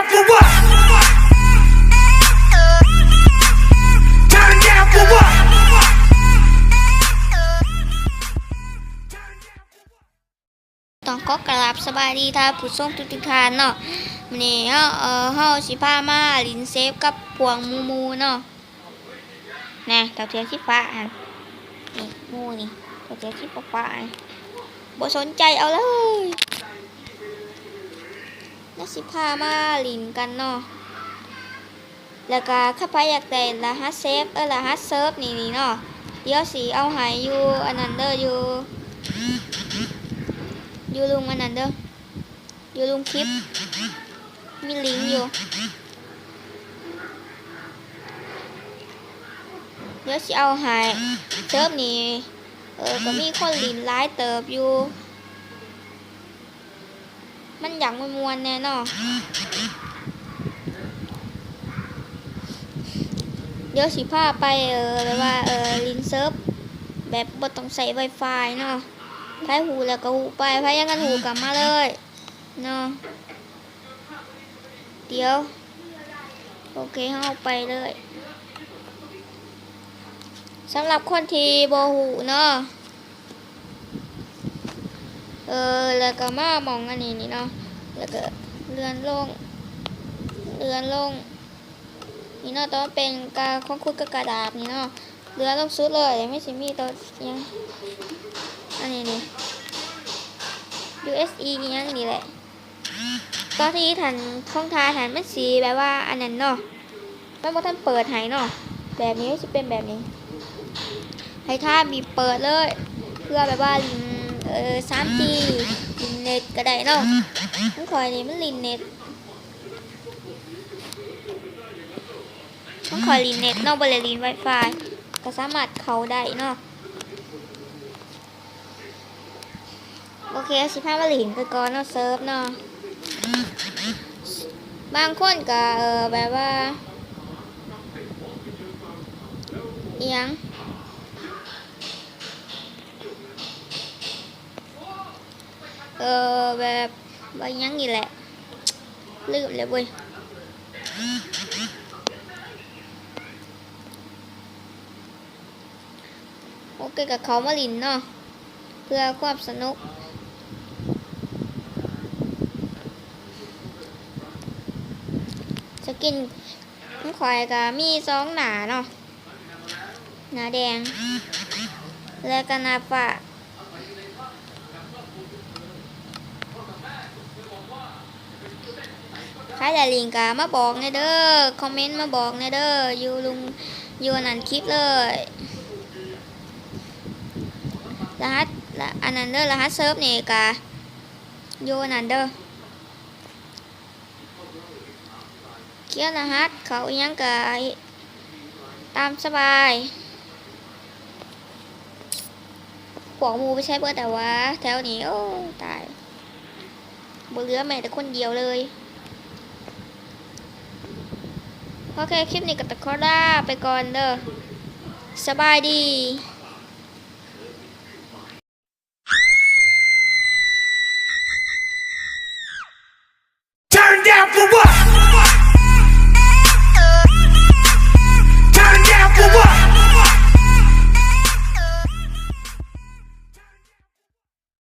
For what? Turn down for what? ຕ້ອງຂໍກະລາບສະບາຍດີທ່ານຜູ້ຊົມທຸກໆທ່ານເນາະ. ມື້ນີ້ເຮົາ ເອີ ເຮົາຊິພາມາຫຼິ້ນເຊບກັບພວກໝູ່ໆເນາະ. ນະ ເຕົາເສືອສີຟ້າຫັ້ນ ນີ້ໝູ່ນີ້ ເຕົາເສືອສີຟ້າໆ ບໍ່ສົນໃຈເອົາເລີຍ. ລະຊິພາມາຫຼິ້ນກັນເນາະ. ແລ້ວກະຄັນໃຜຢາກໄດ້ລະຫັດເຊບ ເອີ ລະຫັດເສີບນີ້ນີ້ເນາະ ດຽວຊິເອົາໃຫ້ຢູ່ອັນນັ້ນເດີ ຢູ່ ຢູ່ລຸງອັນນັ້ນເດີ ຢູ່ລຸງຄລິບ ມີລິງຢູ່ ດຽວຊິເອົາໃຫ້. ເສີບນີ້ ເອີ ກະມີຄົນຫຼິ້ນຫຼາຍເຕີບຢູ່. ມັນຢາກມ່ວນໆແນ່ເນາະ. ດຽວຊິພາໄປ ເອີ ແບບວ່າ ເອີ ຫຼິ້ນເສີບແບບບໍ່ຕ້ອງໃຊ້ໄວຟາຍເນາະ. ໃຜຮູ້ແລ້ວກະຮູ້ໄປ ໃຜຍັງບໍ່ຮູ້ກະມາເລີຍເນາະ. ດຽວ ໂອເຄ ເຮົາໄປເລີຍ. ສຳລັບຄົນທີ່ບໍ່ຮູ້ເນາະ ເອີ ແລ້ວກະມາໝ່ອງອັນນີ້ນີ້ເນາະ ແລ້ວກະເລື່ອນລົງ ເລື່ອນລົງນີ້ເນາະ. ແຕ່ວ່າເປັນການຂຸດກັບກະດາດນີ້ເນາະ ເລື່ອນລົງສຸດເລີຍ ມັນຊິມີໂຕຫຍັງ ອັນນີ້ນີ້ ຢູເອັສອີ ອີ່ຫຍັງນີ້ແຫຼະ. ຕອນທີ່ທ່ານ ຂອງທ່ານຫັ້ນ ມັນຊິແບບວ່າອັນນັ້ນເນາະ ມັນບໍ່ທັນເປີດໃຫ້ເນາະ. ແບບນີ້ມັນຊິເປັນແບບນີ້ ໃຫ້ທ່ານບີບເປີດເລີຍ ເພື່ອແບບວ່າຫຼິ້ນ ເອີ ສາມຈີ ຫຼິ້ນເນັດກະໄດ້ເນາະ. ຂອງຂ້ອຍນີ້ມັນຫຼິ້ນເນັດ ຂອງຂ້ອຍຫຼິ້ນເນັດເນາະ ບໍ່ໄດ້ຫຼິ້ນໄວຟາຍ ກະສາມາດເຂົ້າໄດ້ເນາະ. ໂອເຄ ຊິພາມາຫຼິ້ນໄປກ່ອນເນາະ ເສີບເນາະ. ບາງຄົນກະ ເອີ ແບບວ່າ ອີ່ຫຍັງ ເອີ ແບບວ່າຫຍັງນີ້ແຫຼະ ລືມແລ້ວເວີຍ. ໂອເຄ ກະເຂົ້າມາຫຼິ້ນເນາະ ເພື່ອຄວາມສະໜຸກ. ສະກິນຂອງຂ້ອຍກະມີສອງໜ້າເນາະ ໜ້າແດງ ແລະກະໜ້າຟ້າ. ໃຜໄດ້ລິງກະມາບອກແນ່ເດີ ຄອມເມັນມາບອກແນ່ເດີ ຢູ່ລຸງ ຢູ່ອັນນັ້ນຄລິບເລີຍ. ລະຫັດ ລະ ອັນນັ້ນເດີ ລະຫັດເສີບນີ້ກະຢູ່ອັນນັ້ນເດີ. ຂຽນລະຫັດເຂົ້າອີ່ຫຍັງກະຕາມສະບາຍ. ພວກໝູ່ໄປໃສເບິດແລ້ວຫວາ ແຖວນີ້ ໂອ້ ຕາຍ ບໍ່ເຫຼືອແມ້ແຕ່ຄົນດຽວເລີຍ. ໂອເຄ ຄລິບນີ້ກະຕ້ອງຂໍລາໄປກ່ອນເດີ ສະບາຍດີ.